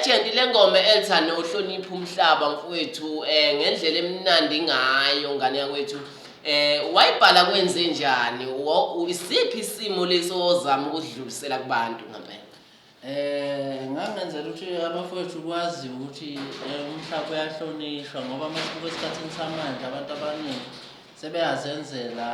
Legend, lengoma elitha nohlonipha umhlaba mfowethu, ngendlela emnandi ngayo, ngane yakwethu, wayibhala kwenze njani? Isiphi isimo leso ozama ukudlulisela kubantu ngempela? Ngangenzela ukuthi abafowethu kwazi ukuthi umhlaba uyahlonishwa, ngoba masibuka esikhathini samanje abantu abaningi sebeyazenzela,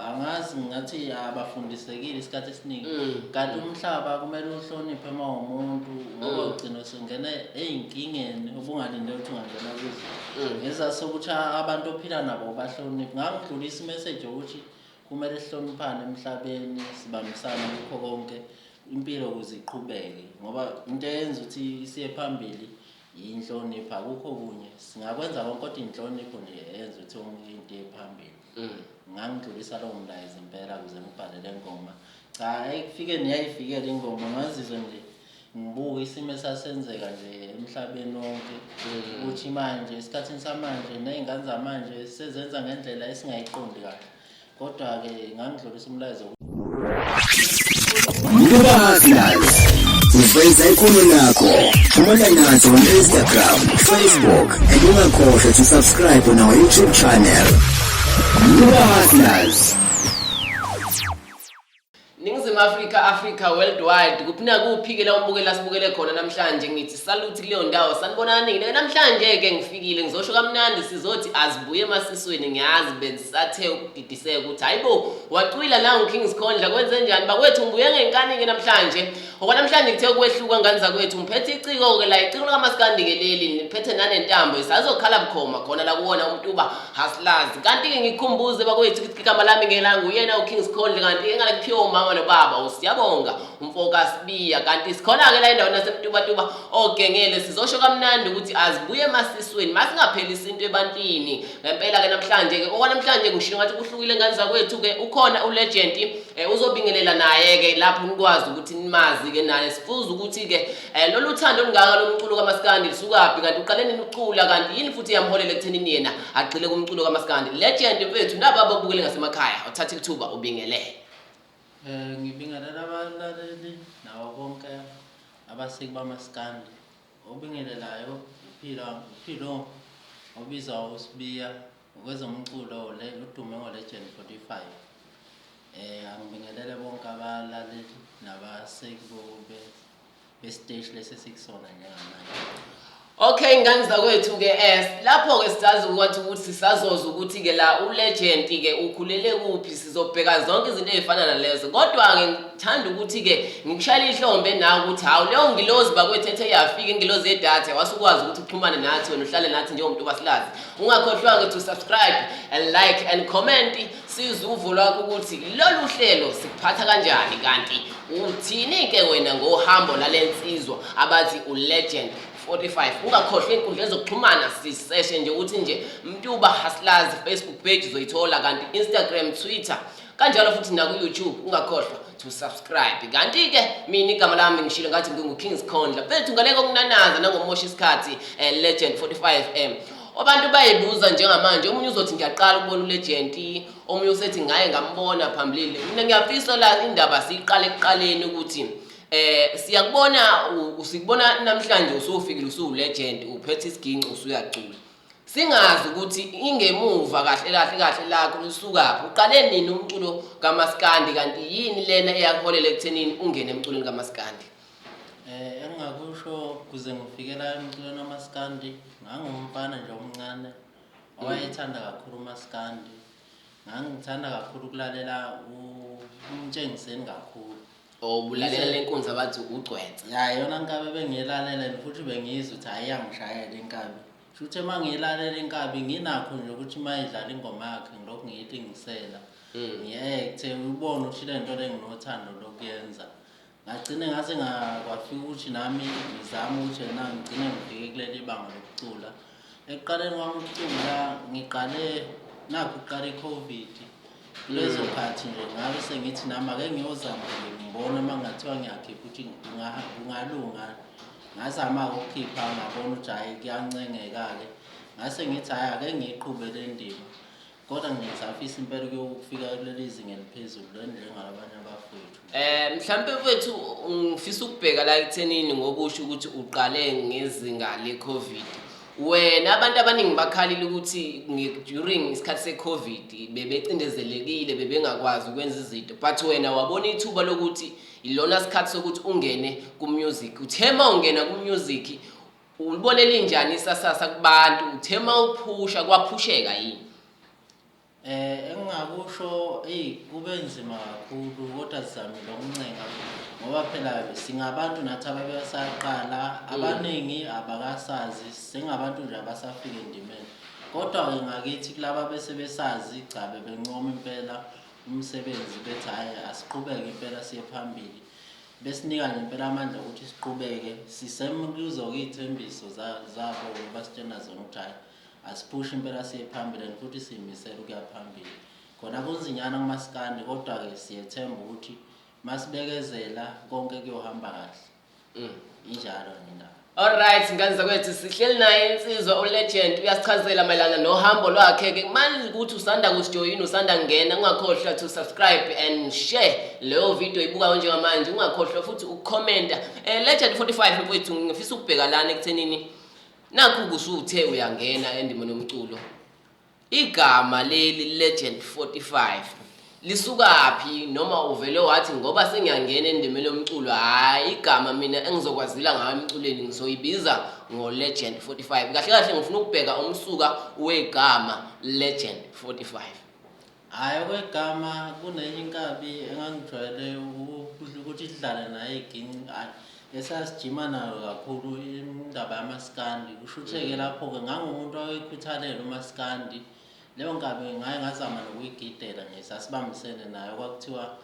angazi ngathi abafundisekile isikhathi esiningi. Kanti umhlaba kumele uhloniphe uma umuntu, ngoba ugcina usungena ey'nkingeni obungalindele ukuthi ungangena kuzo. Ngesizathu sokuthi abantu ophila nabo bahloniphe. Ngangidlulisa imeseji yokuthi kumele sihloniphane emhlabeni, sibambisane kukho konke, impilo ukuze iqhubeke, ngoba into eyenza ukuthi siye phambili yinhlonipho, akukho okunye. Singakwenza konke kodwa inhlonipho nje eyenza ukuthi yonke into iye phambili. Ngangidlulisa lowo mlayezo impela ukuze ngibhale le ngoma. Cha, ekufikeni yayifikela ingoma, ngazizwa nje ngibuka isimo esasenzeka nje emhlabeni wonke, ukuthi manje esikhathini samanje ney'ngane zamanje sezenza ngendlela esingayiqondi kahle, kodwa-ke ngangidlulisa umlayezo. Hustlers. Uveza ikhono lakho. Xhumana nathi on Instagram, Facebook and ungakhohlwa to subscribe on our YouTube channel. Hustlers. Ningizimu Afrika, Africa, worldwide, kuphi nakuphi-ke la umbukela sibukele khona namhlanje, ngithi salute kuleyo ndawo. Sanibonani namhlanje-ke, ngifikile ngizosho kamnandi, sizothi azibuye emasisweni. Ngiyazi bensathe ukudidiseka ukuthi hayi bo, wacwila nangu King Sikhondla, kwenze njani bakwethu? Ngibuye ngenkani-ke namhlanje. Okwanamhlanje kuthe ukwehluka, ngane zakwethu. Ngiphethe iciko-ke la, iciko likamaskandi-ke leli, ngiphethe nanentambo, isazokhala bukhoma khona la kuwona uMtuba Hustlers. Kanti-ke ngikukhumbuze bakwethu ukuthi igama lami ngela nguyena uKing Sikhondla, kanti engale kuthiwa umama nobaba uSiyabonga umfo kaSibiya. Kanti sikhona-ke la endaweni yaseMtubatuba ogengele, sizosho kamnandi ukuthi azibuye emasisweni, masingaphelisi into ebantwini ngempela-ke. Namhlanje-ke, okwanamhlanje ngishilo ngathi kuhlukile, ngane zakwethu-ke. Ukhona uLegend, uzobingelela naye-ke lapho nikwazi ukuthi nimazi-ke naye. Sifuza ukuthi-ke lolu thando olungaka lomculo kamaskandi lisukaphi, kanti uqale nini ukucula, kanti yini futhi yamholela ekuthenini yena agxile kumculo kamaskandi? Legend mfethu, nabo abakubukele ngasemakhaya, uthathe ithuba ubingelele. Ngibingelela abalaleli nawo bonke abasiki bamaskandi. Obingelelayo uphila uphilo obizwa uSibiya ngokwezomculo, le udume ngo-Legend 45. Angibingelele bonke abalaleli nabaseki besiteshi lesi esikusona njengamanje. Okay, ngane zakwethu ke, lapho ke sisazi ukuthi sisazoza ukuthi ke la uLegend ke ukhulele kuphi, sizobheka zonke izinto ezifana nalezo. Kodwa ke ngithanda ukuthi ke ngikushayele ihlombe nawe ukuthi hawu, leyo ngilozi bakwethu ethe yafika, ingilozi yedatha, wasukwazi ukuthi uxhumane nathi, wena uhlale nathi njengomuntu wasilazi. Ungakhohlwa ke to subscribe and like and comment, sizwe uvo lwakho ukuthi lolu hlelo sikuphatha kanjani, kanti uthini ke wena ngohambo lalensizwa abathi uLegend 45. Ungakhohlwa ey'nkundleni zokuxhumana, siseshe nje ukuthi nje Mtuba Hustlers Facebook page uzoyithola, kanti Instagram, Twitter, kanjalo futhi naku-YouTube. Ungakhohlwa to subscribe. Kanti-ke mina igama lami ngishilo ngathi ngingu-King Sikhondla mfethu. Ngale kokunanaza nangomosha isikhathi, Legend 45, abantu bayibuza njengamanje, omunye uzothi ngiyaqala ukubona uLegend, omunye usethi ngaye ngambona phambilini. Mina ngiyafisa la indaba siyiqale ekuqaleni ukuthi siyakubona, usikubona namhlanje usufikile, usuwu-legend, uphethe isiginci, usuyacula, singazi ukuthi ingemuva kahle kahle kahle lakho lisukaphi. Uqale nini umculo kamaskandi, kanti yini lena eyakuholela ekuthenini ungene emculweni kamaskandi? Engingakusho, kuze ngifikela emculweni wamaskandi, ngangumfana nje omncane owayethanda kakhulu umaskandi. Ngangithanda kakhulu ukulalela uMtshengiseni kakhulu. Obulalela lenkunzi abathi ugcwensa? Ya, yona nkabi bengiyilalela and futhi bengiyizwa ukuthi hhayi, iyangishayela inkabi. Shuthi uma ngiyilalela inkabi nginakho nje ukuthi uma idlala ingoma yakhe ngilokhu ngiyilingisela. Ngiye-act-e, ubone ukuthi le nto le nginothando lokuyenza. Ngagcine ngase kwafika ukuthi nami ngizame ukuthi yena ngigcine ngifike kuleli banga lokucula. Ekuqaleni kwami ukucula ngiqale nakho kuqala i-COVID. Kulezo khathi nje ngabe sengithi nami ake ngiyozama nje ngibone uma kungathiwa ngiyakhipha ukuthi kungalunga. Ngazama-ke ukukhipha, ngabona ukuthi hhayi, kuyancengeka-ke. Ngase ngithi hhayi, ake ngiyiqhube le ndima. Kodwa ngisafisa impela ukuyofika kuleli zinga eliphezulu njengalabanye abafowethu. Mhlampe mfethu ngifisa ukubheka la ekuthenini ngokusho ukuthi uqale ngezinga le-COVID. Wena abantu abaningi bakhalile ukuthi during isikhathi se-COVID bebecindezelekile, bebengakwazi ukwenza izinto, but wena wabona ithuba lokuthi ilona sikhathi sokuthi ungene ku-music. Uthe uma ungena ku-music ulibone linjani isasasa kubantu? Uthe uma uphusha kwaphusheka yini? Engingakusho, eyi, kube nzima kakhulu, kodwa sizamile ukuncenga ngoba phela singabantu nathi ababesaqala, abaningi abakasazi, singabantu nje abasafika endimeni. Kodwa-ke ngakithi kulaba bese besazi, cha, bebencoma impela umsebenzi, bethi hhayi, asiqhubeke impela siye phambili. Besinika nje impela amandla ukuthi siqhubeke, sisekuzo-ke iy'thembiso zabo basitshena zona ukuthi hhayi, asiphushe impela siye phambili, and futhi siyimisele ukuya phambili. Khona kunzinyana kumaskandi, kodwa-ke siyethemba ukuthi masibekezela konke kuyohamba kahle. Injalo nje indaba. Alright, ngane zakwethu, sihleli naye insizwa uLegend, uyasichazela mayelana nohambo lwakhe ke. Manje ukuthi usanda kusijoyina, usanda kungena, ungakhohlwa to subscribe and share leyo video ibukayo njengamanje, ungakhohlwa futhi ukukhomenta. Legend 45 mfowethu, ngifisa ukubheka lana ekuthenini nakhu kusuthe uyangena endimeni yomculo. Igama leli Legend 45 lisukaphi, noma uvele wathi ngoba sengiyangena endimeni yomculo, hhayi, igama mina engizokwazila ngayo emculweni ngizoyibiza ngo-Legend 45? Kahle kahle ngifuna ukubheka umsuka wegama Legend 45. Hhayi, okwegama kunenye inkabi engangijwayele ukuthi sidlale naye iginci, hhayi, esasijima nayo kakhulu indaba yamaskandi. Kusho ukuthi-ke lapho-ke ngangumuntu owayekhuthalela umaskandi. Leyo nkabi ngaye ngazama nokuyigidela nje, sasibambisene nayo, kwakuthiwa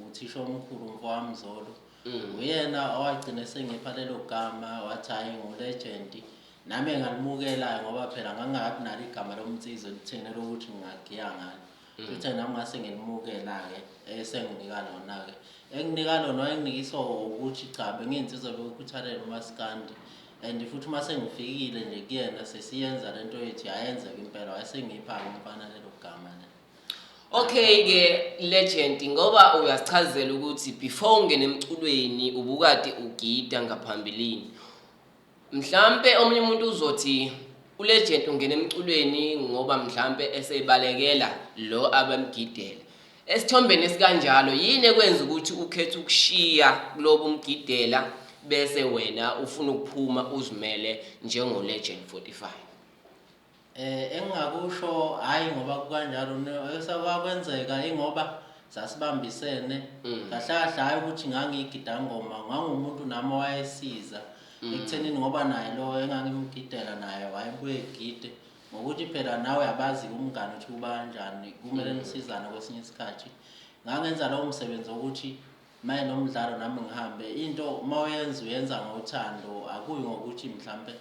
uthisha omkhulu umfowami Zolo. Uyena owagcina esengipha lelo gama, wathi hhayi, ngu-legend. Nami ngalimukela ngoba phela ngangingakabi nalo igama lomnsizwa elitheni lokuthi ngingagiya ngalo. Futhi nami ngase ngilimukela-ke esenginika lona-ke. Enginika lona wayenginikiswa ukuthi cha, bengiyinsizwa bekukhuthalela umaskandi, and futhi uma sengifikile nje kuyena sesiyenza lento yethu, yayenzeka impela, wayesengipha-ke umfana lelo gama lelo. Okay ke Legend, ngoba uyasichazela ukuthi before ungene emculweni ubukade ugida ngaphambilini. Mhlampe omunye umuntu uzothi uLegend ungena emculweni ngoba mhlampe esebalekela lo abemgidela. Esithombeni esikanjalo, yini ekwenza ukuthi ukhethe ukushiya kulobu umgidela bese wena ufuna ukuphuma uzimele njengo Legend 45? Engingakusho, hhayi, ngoba kukanjalo esekwakwenzeka ingoba sasibambisene. Kahle kahle hhayi ukuthi ngangiyigidangoma, ngangumuntu nami owayesiza ekuthenini ngoba naye lo engangimgidela naye wayebuye egide, ngokuthi phela nawe uyabazi umngane ukuthi kuba kanjani, kumele nisizane kwesinye isikhathi. Ngangenza lowo msebenzi wokuthi maye nomdlalo nami ngihambe. Into uma uyenza, uyenza ngothando, akuyi ngokuthi mhlampe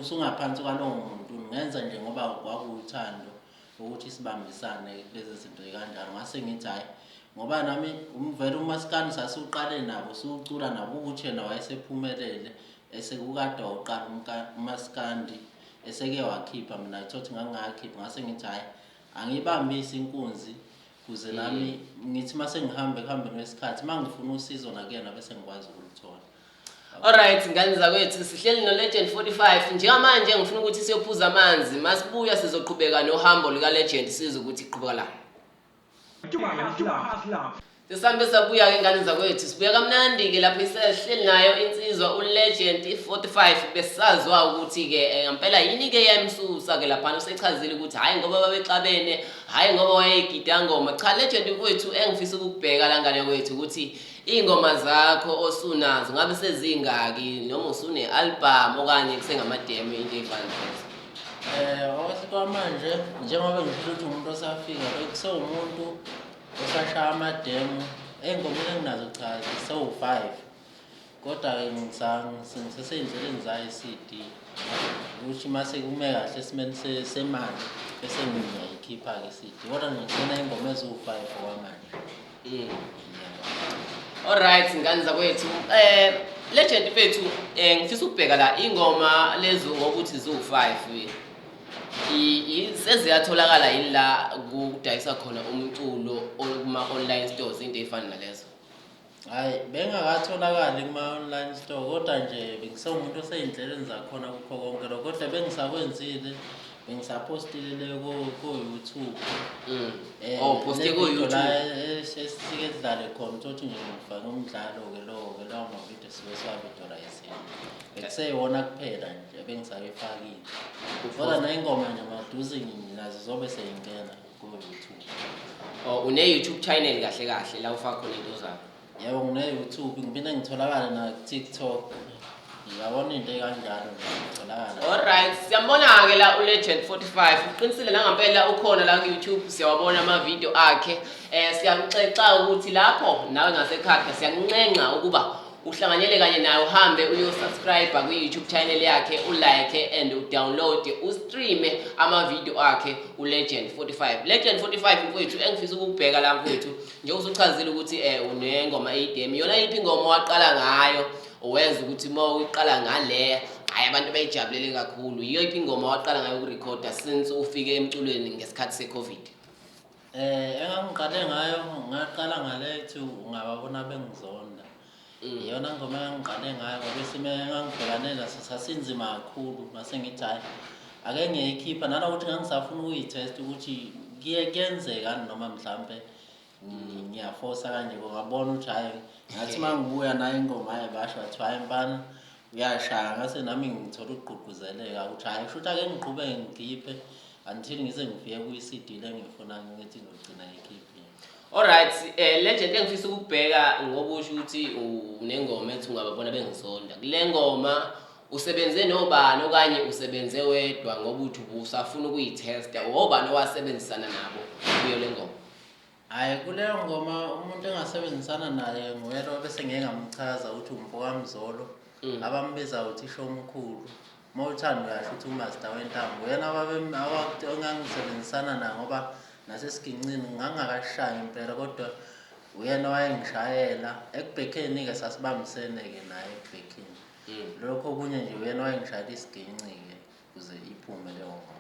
usungaphansi kwalowo muntu. Ngenza nje ngoba kwakuwuthando ukuthi sibambisane kulezi zinto ey'kanjalo. Ngase ngithi hhayi, ngoba nami vele umasikandi sasiwuqale nabo, siwucula nabo, ukuthi yena wayesephumelele esekukade wawuqala umasikandi, eseke wakhipha, mina ngithothi ngangingakhipha. Ngase ngithi hhayi, angiyibambise inkunzi kuze nami ngithi uma sengihamba ekuhambeni kwesikhathi, uma ngifuna usizo nakuyena bese ngikwazi ukuluthola. Alright, ngane zakwethu, sihleli no Legend 45 njengamanje. Ngifuna ukuthi siyophuza amanzi, masibuya sizoqhubeka nohambo lika Legend, sizwe ukuthi iqhubeka la. Sisambe sabuya-ke ngane zakwethu, sibuya kamnandi-ke lapho sihleli nayo insizwa uLegend 45. Besazwa ukuthi-ke ngampela yini-ke yayimsusa-ke laphana. Usechazile ukuthi hhayi ngoba babexabene, hhayi ngoba wayeyigida ngoma. Cha Legend kwethu, engifisa ukukubheka la ngane kwethu ukuthi iy'ngoma zakho osunazo ngabe sezingaki, noma usune-album okanye kusengama-demo, into ey'fana nalezo? Okwamanje njengoba ngisho ukuthi umuntu osafika, bekusewumuntu osashaya ama-demo. Ey'ngomeni enginazo, cha, sewu-five, kodwa-ke ngisesey'ndleleni zayo i-CD, ukuthi uma sekume kahle esimeni semali bese ngiyayikhipha-ke i-CD, kodwa ngigcina iy'ngoma eziwu-five okwamanje. Alright ngane zakwethu, Legend mfethu, ngifisa ukubheka la ingoma lezo ngokuthi ziwu-5. Seziyatholakala yini la kudayiswa khona umculo kuma-online stores, into ey'fana nalezo? Hhayi, bengakatholakali kuma-online store, kodwa nje bengisewumuntu osey'ndleleni zakhona kukho konke lokho, kodwa bengisakwenzile, bengisaphostile le ko-YouTube. Oh, poste Le video ku-YouTube. la esike sidlale khona, utholukuthi nje ngifake umdlalo-ke lowo-ke, lawo mavidiyo sike siwavidorayizile. Bekuseyiwona kuphela nje ebengisayifakile, kodwa ney'ngoma nje maduze nazo zobe sey'ngena ku-YouTube. Oh, une-YouTube channel kahle kahle la ufaka khona into zakho? Yebo, ngine-YouTube, ngiphinde ngitholakale na-TikTok, ngiyabona into ey'kanjalo nje ngitholakala. Alright, siyambona-ke la uLegend 45. Uqinisile nangampela, ukhona la ku-YouTube, siyawabona amavidiyo akhe. Siyakuxexa ukuthi lapho nawe ngasekhaya siyakunxenxa ukuba uhlanganyele kanye naye, uhambe uyosubscribe kwi-YouTube channel yakhe, ulike and udownload, ustreame amavidiyo akhe uLegend 45. Legend 45 mfowethu, engifisa ukukubheka la mfowethu, njengoba usuchazile ukuthi unengoma eyidemi, yona yiphi ingoma owaqala ngayo owenza ukuthi uma uyiqala ngale, hhayi, abantu bayijabulele kakhulu? Yiyo yiphi ingoma owaqala ngayo ukurekhoda since ufike emculweni ngesikhathi se-COVID? Engangiqale ngayo, ngaqala ngale ethi "Ungababona Bengizonda". Iyona ngoma engangiqale ngayo ngoba isimo engangibhekane naso sasinzima kakhulu, ngase ngithi hhayi, ake ngiyayikhipha, nanokuthi ngangisafuna ukuyithesta ukuthi kuye kuyenzekani noma mhlampe ngiyafosa kanje. Ngabona ukuthi hhayi, ngathi uma ngibuya nayo ingoma, hhayi, basho bathi hhayi mfana, uyashaya, ngase nami ngithola ukugqugquzeleka ukuthi hhayi, kusho ukuthi ake ngiqhubeke ngikhiphe until ngize ngifike kwi-CD le ngifuna ngithi ngizogcina ngiyikhiphile. Alright, Legend, engifisa ukubheka ngoba usho ukuthi unengoma ethi "Ungababona Bengizonda". Kule ngoma usebenze nobani okanye usebenze wedwa, ngoba uthi ubusafuna ukuyithesta? Obani owasebenzisana nabo kuyo le ngoma? Hhayi, kuleyo ngoma umuntu engasebenzisana naye nguye lo bese ngike ngamchaza ukuthi umfo kaMzolo, abambiza uthisha omkhulu. Uma uthanda uyasho ukuthi umaster wentambo. Uyena engangisebenzisana naye ngoba nasesigincini ngangingakashayi impela, kodwa uyena owayengishayela. Ekubhekheni-ke sasibambisene-ke naye ekubhekheni. Lokho okunye nje uyena owayengishayela isiginci-ke ukuze iphume leyo ngoma.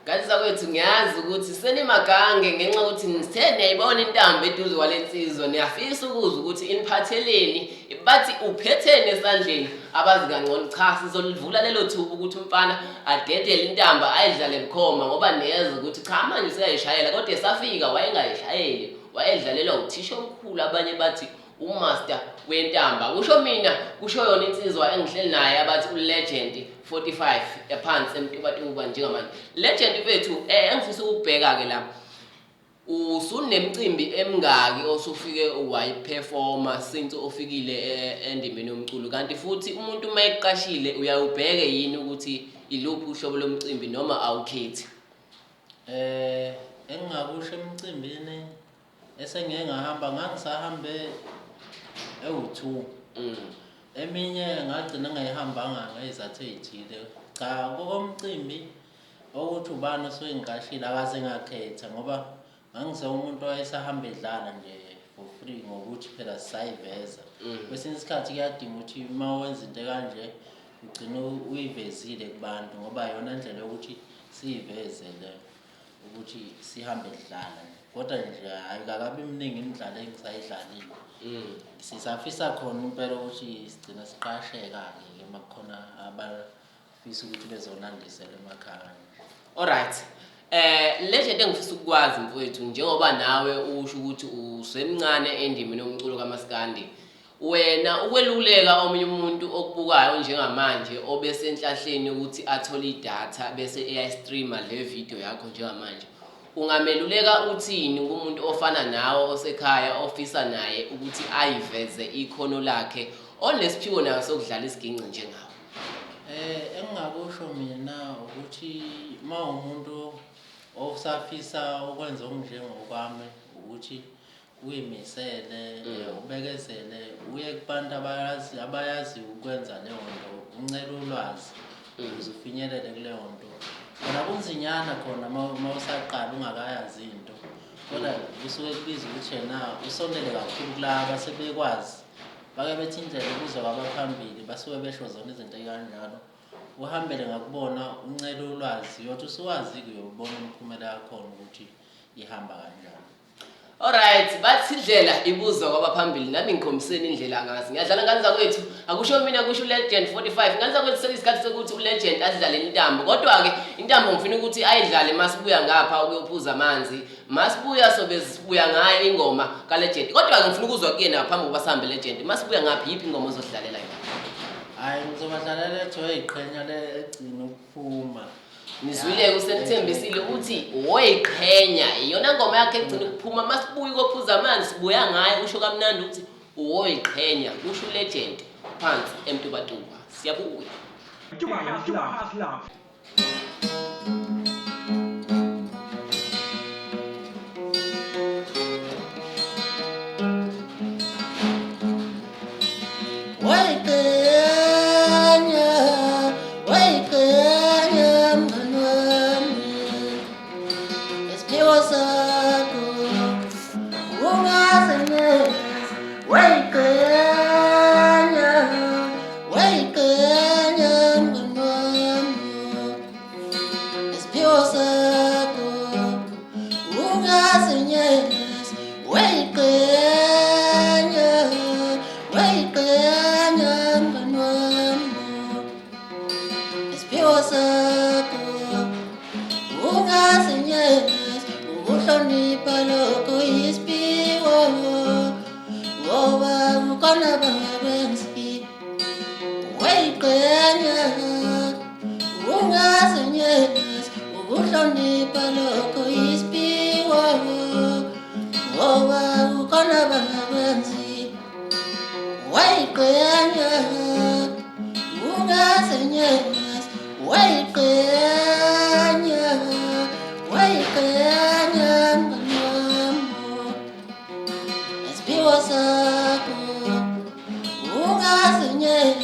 Kanti zakwethu, ngiyazi ukuthi senimagange ngenxa yokuthi nithe niyayibona intambo eduze kwale nsizwa, niyafisa ukuzwa ukuthi iniphatheleni, bathi uphetheni esandleni, abazi kangcono. Cha, sizolivula lelo thuba ukuthi umfana adedele intambo ayidlale bukhoma, ngoba niyazi ukuthi cha, manje useyayishayela, kodwa esafika wayengayishayeli, wayedlalelwa uthisha omkhulu, abanye bathi umaster wentamba. Kusho mina, kusho yona insizwa engihleli naye abathi uLegend 45 ephansi eMtubatuba njengamanje. Legend mfethu, engifisa ukubheka-ke la, usunemicimbi emingaki osufike wayiperforma since ofikile endimeni yomculo? Kanti futhi umuntu uma eqashile uyawubheke yini ukuthi iluphi uhlobo lomcimbi noma awukhethi? Engingakusho emcimbini esengike ngahamba, ngangisahambe ewu-2. Eminye ngagcina ngayihambanga ngey'zathu ey'thile. Cha, kokomcimbi okuthi ubani osuke ngiqashile akaze ngakhetha, ngoba ngangisewumuntu owayesahamba edlala nje for free ngokuthi phela sisayiveza. Kwesinye isikhathi kuyadinga ukuthi uma wenza into ekanje ugcine uyivezile kubantu, ngoba iyona ndlela yokuthi siyiveze le ukuthi sihambe sidlala nje. Kodwa nje hhayi, kakabi miningi imidlalo engisayidlalile. Sisafisa khona impela ukuthi sigcine siqasheka-ke uma kukhona abafisa ukuthi bezonandisela emakhaya. Alright. Legend, engifisa ukukwazi mfowethu, njengoba nawe usho ukuthi usemncane endimeni yomculo kaMaskandi, wena ukweluleka omunye umuntu okubukayo njengamanje obesenhlahleni ukuthi athole idatha bese eyayistreama le video yakho njengamanje, ungameluleka uthini kumuntu ofana nawe osekhaya ofisa naye ukuthi ayiveze ikhono lakhe, onesiphiwo nayo sokudlala isiginci njengawe? Engingakusho mina ukuthi uma umuntu osafisa ukwenza okunjengokwami, ukuthi uyimisele, ubekezele, uye kubantu abayazi abayaziyo ukwenza leyo nto, uncele ulwazi ukuze ufinyelele kuleyo nto. Khona kunzinyana khona uma usaqala ungakayazi into, kodwa kusuke kubiza ukuthi yena usondele kakhulu kulaba sebekwazi. Bake bethi indlela ibuzwa kwabaphambili, basuke besho zona izinto ey'kanjalo. Uhambele ngakubona uncele ulwazi, uyothi usuwazi-ke uyobona imiphumela yakhona ukuthi ihamba kanjani. Alright, bathi indlela ibuzwa kwabaphambili nami ngikhombiseni indlela ngazi. Ngiyadlala ngane zakwethu, akusho mina kusho uLegend 45. Ngane zakwethu sekuyisikhathi sokuthi uLegend adlale intambo. Kodwa-ke intambo ngifuna ukuthi ayidlale masibuya ngapha ukuyophuza amanzi. Masibuya sobe sibuya ngayo ingoma kaLegend. Kodwa-ke ngifuna ukuzwa kuyena ngaphambi kokuba sihambe Legend. Masibuya ngaphi yiphi ingoma ozosidlalela yona? Hhayi ngizobadlalela ethi oyiqhenya le egcina ukuphuma. Nizwile-ke usenithembisile ukuthi woyiqhenya iyona ngoma yakhe egcina ukuphuma masibuya ukophuza amanzi sibuya ngayo usho kamnandi ukuthi woyiqhenya kusho ulegend phansi emtubatuba siyabuya. Wayiqhenya, wayiqhenya mngani wami, isiphiwo sakho ungazenezi. Wayiqhenya, wayiqhenya mngani wami, isiphiwo sakho ungazenyezi. Wayiqhenya, wayiqhenya mngani wami, isiphiwo sakho ungazenyezi. Ukuhlonipha lokho yisiphiwo, ngoba kukhona bangakwenzi. Wayiqhenya, ungazenyezi. Ukuhlonipha lokho yisiphiwo, ngoba kukhona bangakwenzi. Wayiqhenya, ungazenyezi. Wayiqhenya, wayiqhenya mngani wami, isiphiwo sakho ungazenyezi.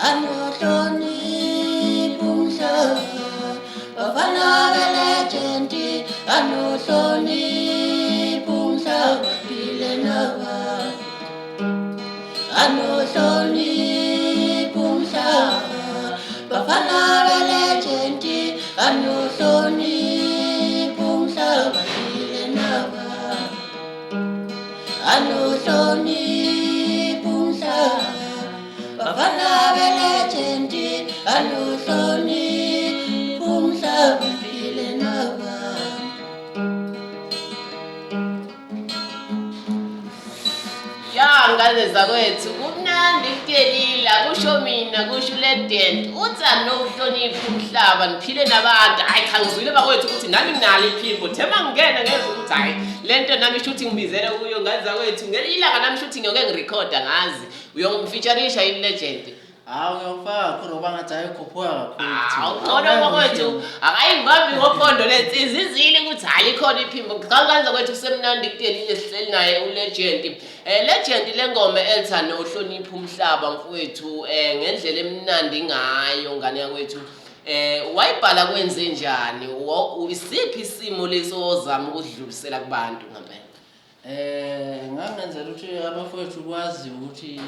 Anohlonipha umhlaba, bafana be-legend, anohlonipha umhlaba, phile nabantu. Anohlonipha umhlaba, bafana be-legend, anohlonipha umhlaba, phile nabantu. Anohlonipha umhlaba, bafana be-legend, anohlonipha umhlaba, phile nabantu. Ya ngane zakwethu kumnandi kutelila kusho mina kusho uLegend uthi anokuhlonipha umhlaba niphile nabantu. Hayi cha ngizwile bakwethu ukuthi nami nginalo iphimbo thema ngingena ngezwe ukuthi hayi lento nami shuthi ngibizele kuyo ngane zakwethu ngelinye ilanga nami shuthi ngiyoke ngirekhoda ngazi uyongifeatureisha yini Legend. Hawu ngiyofaka kakhulu ngoba ngathi hayi ukhuphuka kakhulu. Hawu ngcono bakwethu akayibambi ngophondo lensizi izile ukuthi hayi ikhona iphimbo. Cha ngane zakwethu kusemnandi kutelile sihleli naye uLegend. Legend le ngoma elitha nohlonipha umhlaba mfowethu ngendlela emnandi ngayo ngane yakwethu. Wayibhala kwenze njani? Isiphi isimo leso ozama ukudlulisela kubantu ngempela? Ngangenzela ukuthi abafowethu kwazi ukuthi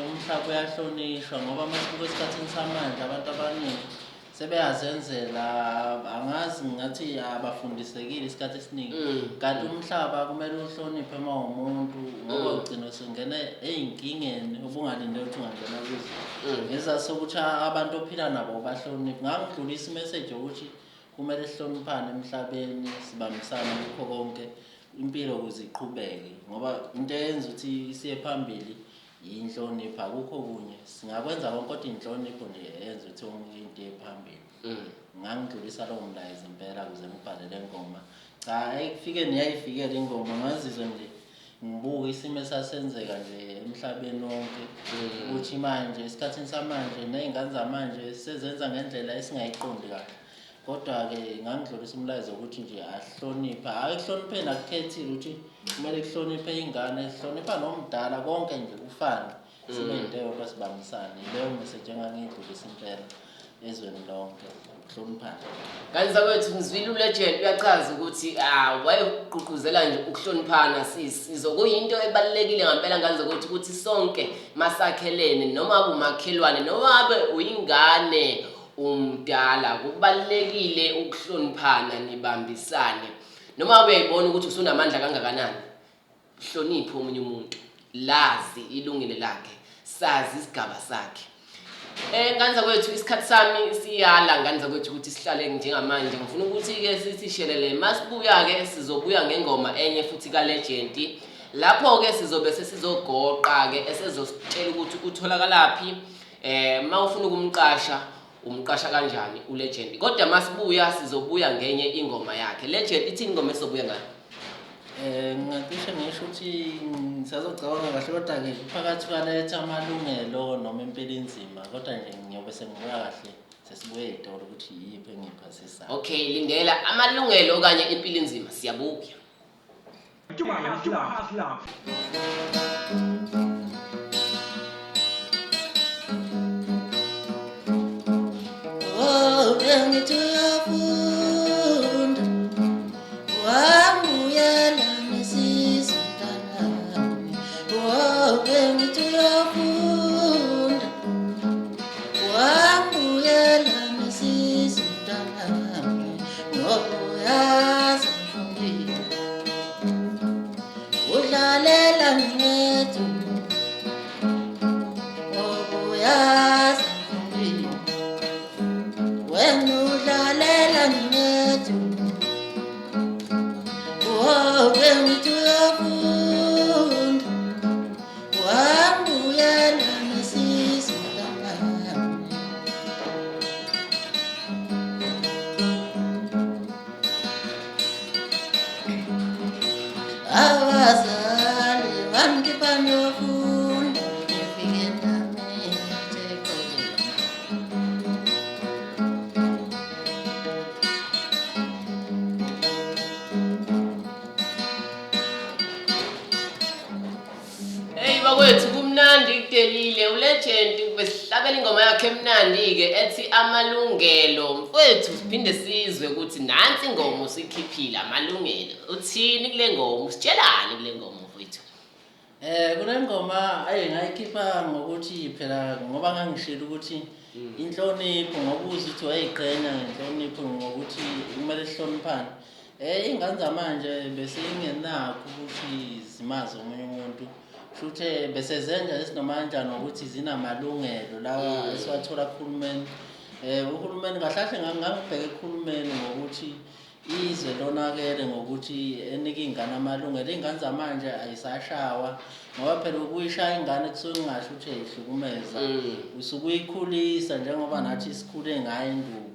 umhlaba uyahlonishwa ngoba masibuka esikhathini samanje abantu abaningi sebeyazenzela, angazi ngathi abafundisekile isikhathi esiningi. Kanti umhlaba kumele uhloniphe uma uwumuntu ngoba ugcina usungena ey'nkingeni obungalindele ukuthi ungangena kuzo. Ngesizathu sokuthi abantu ophila nabo ubahloniphe. Ngangidlulisa imeseji yokuthi kumele sihloniphane emhlabeni, sibambisane kukho konke impilo ukuze iqhubeke ngoba into eyenza ukuthi siye phambili yinhlonipho, akukho okunye. Singakwenza konke kodwa inhlonipho nje eyenza ukuthi yonke into iye phambili. Ngangidlulisa lowo mlayezo impela ukuze ngibhale le ngoma. Cha ekufikeni yayifikela ingoma ngazizwa nje ngibuka isimo esasenzeka nje emhlabeni wonke ukuthi manje esikhathini samanje ney'ngane zamanje sezenza ngendlela esingayiqondi kahle. Kodwa-ke ngangidlulisa umlayezo wokuthi nje ahloniphe. Hhayi ekuhlonipheni akukhethile ukuthi kumele kuhloniphe ingane, hlonipha nomdala konke nje kufane. Sibe yinto eyodwa sibambisane. Leyo message engangiyidlulisa impela. ezweni lonke, ukuhloniphana. Ngane zakwethu, ngizwile uLegend uyachaza ukuthi wayegqugquzela nje ukuhloniphana sisizwe. Kuyinto ebalulekile ngampela ngane zakwethu ukuthi sonke masakhelene, noma umakhelwane, noma abe uyingane umdala, kubalulekile ukuhloniphana nibambisane. Noma uyayibona ukuthi usunamandla kangakanani, hloniphe omunye umuntu, lazi ilungelo lakhe, sazi isigaba sakhe. Ngane zakwethu, isikhathi sami siyala ngane zakwethu ukuthi sihlale njengamanje. Ngifuna ukuthi-ke sithi shelele, masibuya-ke sizobuya ngengoma enye futhi ka-Legend. Lapho-ke sizobe sesizogoqa-ke esezositshela ukuthi utholakalaphi, uma ufuna ukumqasha umqasha kanjani uLegend. Kodwa masibuya sizobuya ngenye ingoma yakhe. Legend, ithini ingoma esizobuya ngayo? Ngingacishe ngisho ukuthi ngisazocabanga kahle, kodwa-ke phakathi kwaletha amalungelo noma impilo inzima, kodwa nje ngiyobe sengibuya kahle sesibuye ey'tolo ukuthi yiyiphi engiyiphasisayo. Okay, lindela amalungelo okanye impilo inzima, siyabuya. Oh, bengithi uyafunda, wambuyela nesizwe mntanami. Oh, bengithi uyafunda, wambuyela nesizwe mntanami. Ngoba uyazi ngifundile, udlalela ngethu. Ngoba uyazi ngifundile, wena udlalela ngethu. Oh, bengithi uyafunda, wambuyela nesizwe mntanami. Abazali bangikhipha niyofunda, nifike nami ekoleni. Hey bakwethu, kumnandi kudelile. uLegend besihlabela ingoma yakhe emnandi-ke ethi amalungelo. Mfowethu, siphinde sizwe ukuthi nansi ingoma usikhiphile amalungelo. Uthini kule ngoma? Usitshelani kule ngoma mfowethu? Kule ngoma ayi ngayikhipha ngokuthi phela ngoba ngangishilo ukuthi inhlonipho, ngoba uze uthi wayiqhenya ngenhlonipho ngokuthi kumele sihloniphane. Iy'ngane zamanje bese ingenakho ukuthi zimazi omunye umuntu. Kusho bese zenza isinoma kanjani ngokuthi zinamalungelo lawa esiwathola kuhulumeni. Uhulumeni kahle kahle ngangibheke kuhulumeni ngokuthi izwe lonakele ngokuthi enike iy'ngane amalungelo. Iy'ngane zamanje ayisashawa ngoba phela ukuyishaya ingane kusuke kungasho ukuthi uyayihlukumeza. Usuke uyikhulisa njengoba nathi sikhule ngayo induku.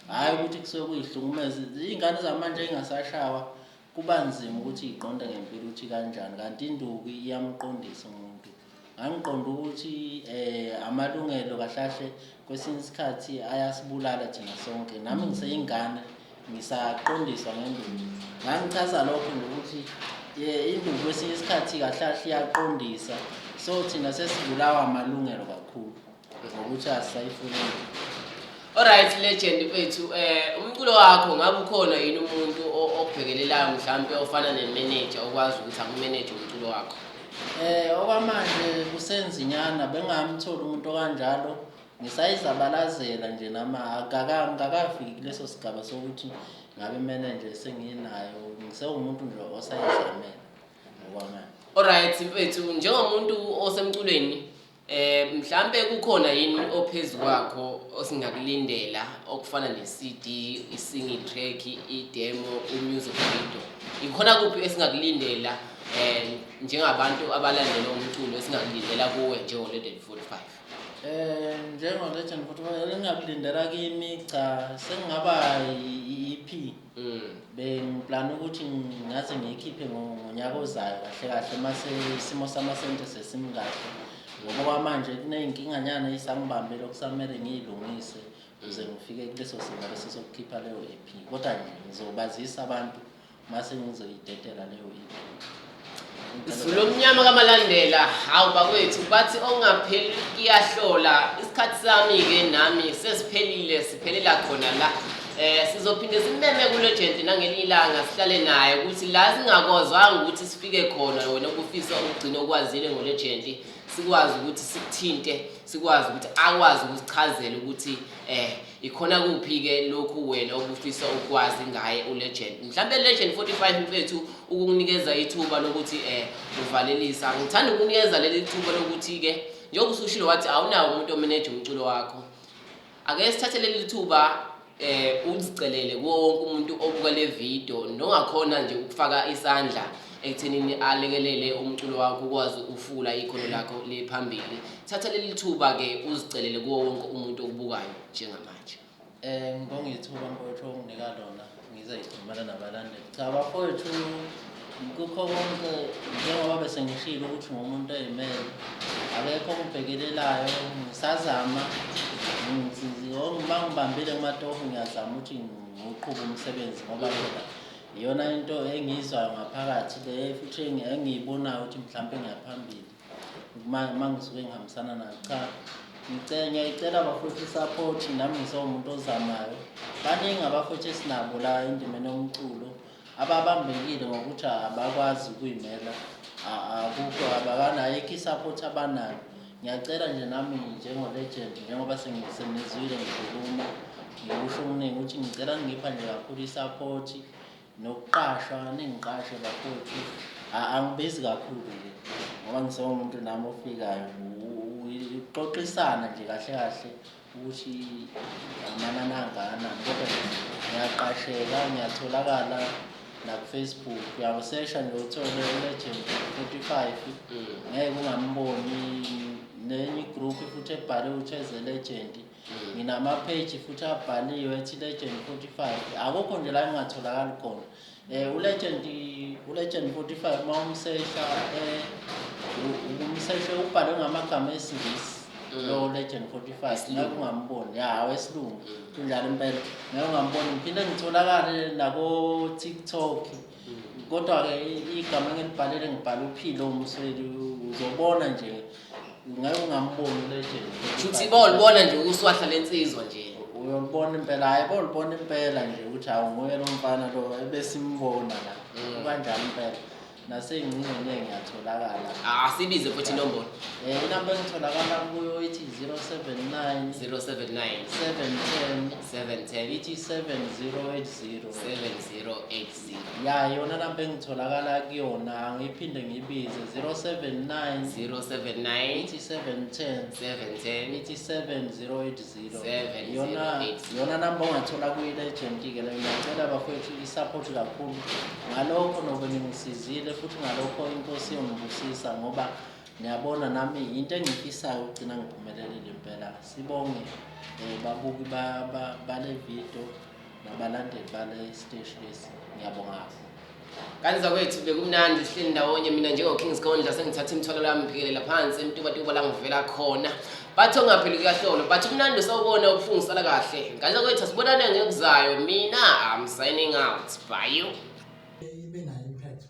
Hhayi ukuthi kusuke kuyihlukumeza. Iy'ngane zamanje ey'ngasashawa kuba nzima ukuthi yiqonde ngempilo ukuthi kanjani, kanti induku iyamqondisa umuntu. Ngangiqonda ukuthi amalungelo kahle kahle kwesinye isikhathi ayasibulala thina sonke. Nami ngiseyingane ngisaqondiswa ngenduku. Ngangichaza lokho ngokuthi induku kwesinye isikhathi kahle kahle iyaqondisa, so thina sesibulawa amalungelo kakhulu ngokuthi asisayifuni. Alright Legend mfethu, umculo wakho ngabe ukhona yini umuntu okubhekelelayo mhlampe ofana ne-manager okwazi ukuthi akumanage umculo wakho? Okwamanje kusenzinyana, bengingamtholi umuntu okanjalo, ngisayizabalazela nje nami ngakafiki kuleso sigaba sokuthi ngabe manager senginayo, ngisewumuntu nje osayizamela ngokwamanje. Alright mfethu, njengomuntu osemculweni, mhlambe kukhona yini ophezu kwakho osingakulindela okufana ne-CD, i-single track, i-demo, i-music video? Ikhona kuphi esingakulindela njengabantu abalandela umculo esingakulindela kuwe njengo-Legend 45? Njengo-Legend 45 engingakulindela kimi, cha, sengingaba i-EP. Bengiplana ukuthi ngaze ngiyikhiphe ngonyaka ozayo kahle kahle mase isimo samasente sesimi kahle, ngoba kwamanje kuney'nkinganyana ey'sangibambile okusamele ngiy'lungise ukuze ngifike kuleso singa leso sokukhipha leyo EP. Kodwa nje ngizobazisa abantu mase ngizoyidedela leyo EP. Zulu omnyama kaMalandela, hawu bakwethu, bathi ongapheli kuyahlola. Isikhathi sami-ke nami sesiphelile, siphelela khona la. Sizophinde simeme kuLegend nangelinye ilanga, sihlale naye ukuthi la singakozwanga ukuthi sifike khona, wena obufisa ukugcina okwazile ngoLegend, sikwazi ukuthi sikuthinte, sikwazi ukuthi akwazi ukusichazela ukuthi ikhona kuphi-ke lokhu wena obufisa ukwazi ngaye uLegend. Mhlampe Legend 45 mfethu, ukukunikeza ithuba lokuthi uvalelisa. Ngithanda ukunikeza leli thuba lokuthi-ke njengoba usushilo wathi awunawo umuntu omeneja umculo wakho, ake sithathe leli thuba uzicelele kuwo wonke umuntu obuka le video nongakhona nje ukufaka isandla ekuthenini alekelele umculo wakho, ukwazi ufula ikhono lakho liphambili. Thatha leli thuba-ke uzicelele kuwo wonke umuntu okubukayo njengamanje. Ngibonga ithuba mfowethu onginika lona, ngize ngikhulumana nabalandeli. Cha bafowethu, kukho konke njengoba bese ngishilo ukuthi ngumuntu oyimele, akekho ongibhekelelayo, ngisazama uma ngibambile kumatoho, ngiyazama ukuthi ngiwuqhube umsebenzi ngoba phela iyona into engiyizwayo ngaphakathi le, futhi engiyibonayo ukuthi mhlampe ngiyaphambili uma ngisuke ngihambisana nayo. Cha, ngicela, ngiyayicela bafowethu i-support, nami ngisewumuntu ozamayo. Baningi abafowethu esinabo la endimeni yomculo ababambekile ngokuthi abakwazi ukuyimela, akukho, abakanayo, ayikho i-support abanayo. Ngiyacela nje nami njengo-Legend, njengoba senizwile ngikhuluma ngikusho okuningi, ukuthi ngicela ningipha nje kakhulu i-support nokuqashwa, ningiqashe bafowethu. Angibizi kakhulu nje ngoba ngisewumuntu nami ofikayo, ukuxoxisana nje kahle kahle ukuthi amanani angakanani, kodwa nje ngiyaqasheka, ngiyatholakala naku-Facebook, uyawusesha nje uthole uLegend 45, ngeke ungamboni. Nenye i-group futhi ebhale ukuthi eze Legend, nginama-page futhi abhaliwe ethi Legend 45, akukho nje la engingatholakali khona. uLegend 45 uma umsesha, umseshe ubhalwe ngamagama esiNgisi lo Legend 45, ngeke ungamboni. Ya, wesilungu, kunjalo impela, ngeke ungamboni. Ngiphinde ngitholakale nako-TikTok, kodwa-ke igama engilibhalele, ngibhale uPhilo Msweli, uzobona nje, ngeke ungamboni uLegend. Shuthi bawulibona nje uswahla lensizwa nje. Uyolibona impela, hhayi, bolibona impela nje ukuthi hawu, nguye lo mfana lo ebesimbona la. Kukanjalo impela, nasey'ngcingweni ngiyatholakala. Asibize futhi inombolo. Inamba engitholakala kuyo ithi 079 079 710 710 ithi 7080. 7080. Ya, iyona namba engitholakala kuyona, ngiphinde ngiyibize, 079 079 ithi 710 710 ithi 7080. 7080. Iyona namba ongathola kuyi-Legend-ke leyo. Ngiyacela bafowethu i-support kakhulu, ngalokho nobe ningisizile futhi, ngalokho inkosi iyongibusisa ngoba niyabona nami into engiyifisayo ukugcina ngiphumelelile impela. Sibonge babuki bale video nabalandeli bale siteshi lesi, ngiyabonga kakhulu. Kanti zakwethu, bekumnandi sihleli ndawonye. Mina njengo-Kings Kondla sengithatha imithwalo yami, ngiphekelela phansi eMtubatuba la ngivela khona. Bathi ongapheli kuyahlolwa, bathi umnandi sawubona, ubuhlungu sala kahle. Ngane zakwethu, asibonane ngekuzayo. Mina I'm signing out, bye you. Ibe nayo impact.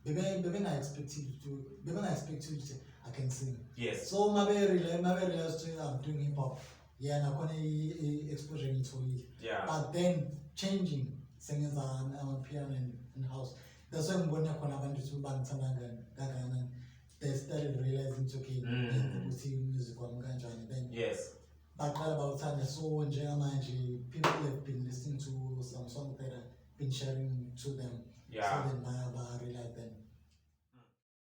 Bebenga-expected ukuthi I can sing. So mabe realize ukuthi I'm doing hip hop, yeah, nakhona i-exposure ngiyitholile. But then changing, sengenza amapiano and house, that's why ngibone khona abantu ukuthi bangithanda kangakanani. They started realizing ukuthi okay, ukuthi music wami kanjani, then baqala bawuthanda. So njengamanje people have been listening to some songs that I've been sharing to them. So then ba realize then